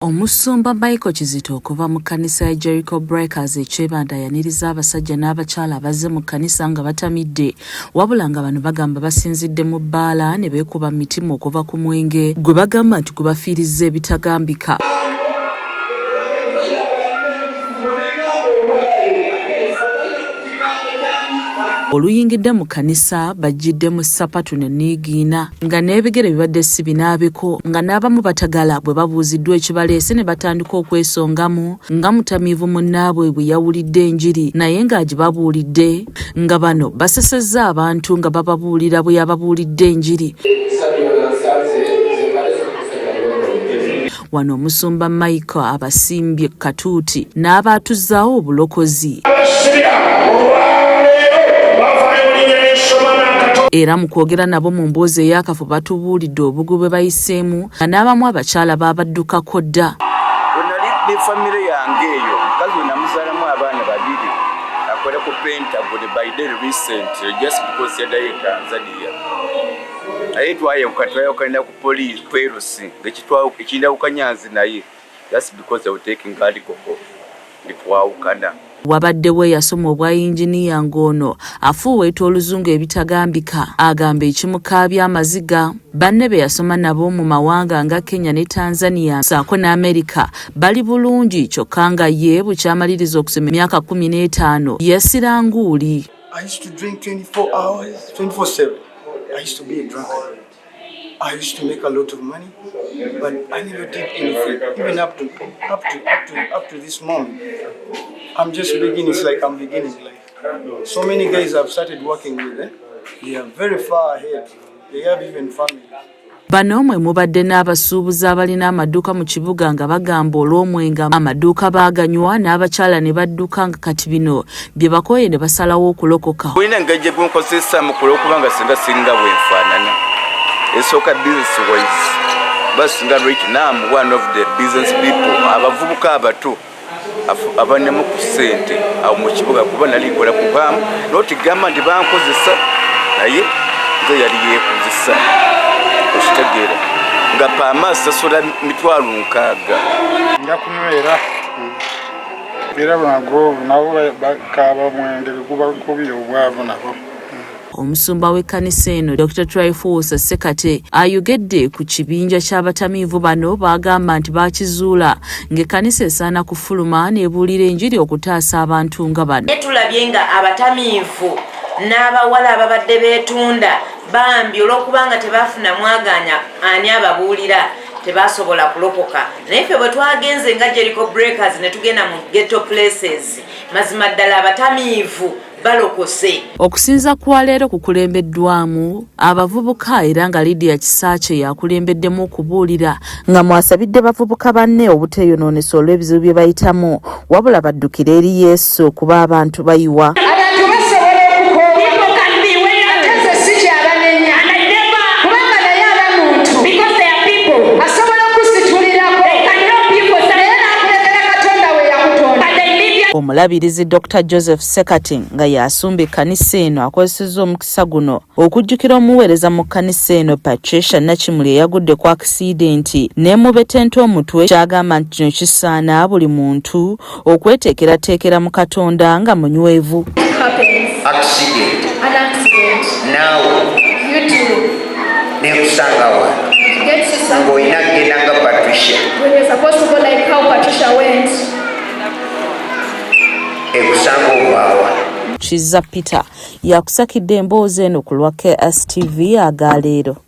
Omusumba Michael Kizito okuva mu kkanisa ya Jericho Breakers e Kyebando ayaniriza abasajja n'abakyala abazze mu kkanisa nga batamidde wabula nga bano bagamba basinzidde mu bbaala ne beekuba mu mitima okuva ku mwenge gwe bagamba nti gubafiirizza ebitagambika. Oluyingidde mu kkanisa bajjidde mu ssapatu ne niigiina nga n'ebigere bibadde si binaabiko nga n'abamu batagala bwe babuuziddwa ekibaleese ne batandika okwesongamu nga mutamiivu munnaabwe bwe yawulidde enjiri naye ng'agibabuulidde nga bano basesezza abantu nga bababuulira bwe yababuulidde enjiri. Wano omusumba Michael abasimbye katuuti n'abaatuzaawo obulokozi. Era mu kwogera nabo mu mboozi ey'akafo batubuulidde obugu bwe bayiseemu nga n'abamu abakyala baabaddukako dda. Bwe nali ne famire yange eyo mukazi we namuzaalamu abaana babiri akola ku Pentagon by then recently just because yaddayo e Tanzania naye twayawuka twayawukanira ku police kwerusi ekindawukanya nze naye just because I was taking alcohol netwawukana. Wabaddewo eyasoma obwa yinginiya ng'ono afuuweeta oluzungu ebitagambika agamba ekimukaabya amaziga banne be yasoma nabo mu mawanga nga Kenya ne Tanzania ssaako ne Amerika bali bulungi kyokka nga ye bukyamaliriza okusoma emyaka 15 yasiranguuli. I used to drink 24 hours, 24/7. I used to be a drunkard. I used to make a lot of money, but I never did anything. Even up to up to up to up to this moment, I'm just beginning. It's like I'm beginning. Like so many guys I've started working with, eh? They are very far ahead. They have even families. Bano mwe mubadde n'abasuubuzi abalina amaduuka mu kibuga nga bagamba olw'omwenge amaduuka baaganywa n'abakyala ne badduka nga kati bino bye bakooye ne basalawo okulokoka. Olina engeri gye gunkozesaamu ku lw'okuba nga singa singa bwe nfaanana esooka business wise basinga right now I'm one of the business people abavubuka abato abanemu ku ssente awo mu kibuga kuba nali nkola kubaamu notigamba nti bankozesa naye nze yali yeekozesa okitegeera nga paama sasula 60,000. Nja kunywera era nagwo nabo bakaaba mwenge gubakubye obwavu nabo. Omusumba w'ekkanisa eno Dr Tryphosa Ssekate ayogedde ku kibinja ky'abatamiivu bano baagamba nti baakizuula ng'ekkanisa esaana kufuluma n'ebuulira enjiri okutaasa abantu nga bano. Tulabye nga abatamiivu n'abawala ababadde beetunda bambi olw'okuba nga tebaafuna mwagaanya ani ababuulira tebasobola kulokoka naye ffe bwe twagenze nga Jericho Breakers ne tugenda mu ghetto places mazima ddala abatamiivu balokose. Okusinza kwa leero kukulembeddwamu abavubuka era nga Lydia Kisaakye yakulembeddemu okubuulira nga mwasabidde bavubuka banne obuteeyonoonesa olw'ebizibu bye bayitamu wabula baddukire eri Yesu kuba abantu bayiwa. Abantu basobola okukoowa ate nze sikyabanenya kubanga naye aba muntu asobola okusitulirako naye n'akulekera Katonda we yakutonda. Omulabirizi Dr Joseph Ssekate nga y'asumba ekkanisa eno akozesezza omukisa guno okujjukira omuweereza mu kkanisa eno Patricia Nakimuli eyagudde ku akisiidenti n'emubetenta omutwe ky'agamba nti kino kisaana buli muntu okweteekerateekera mu Katonda nga munywevu. Accident. Naawe nekusanga wano ng'olina kugenda nga Patricia. Ekusanga ovaawa. Kizza Peter yakusakidde emboozi eno ku lwa KSTV aga leero.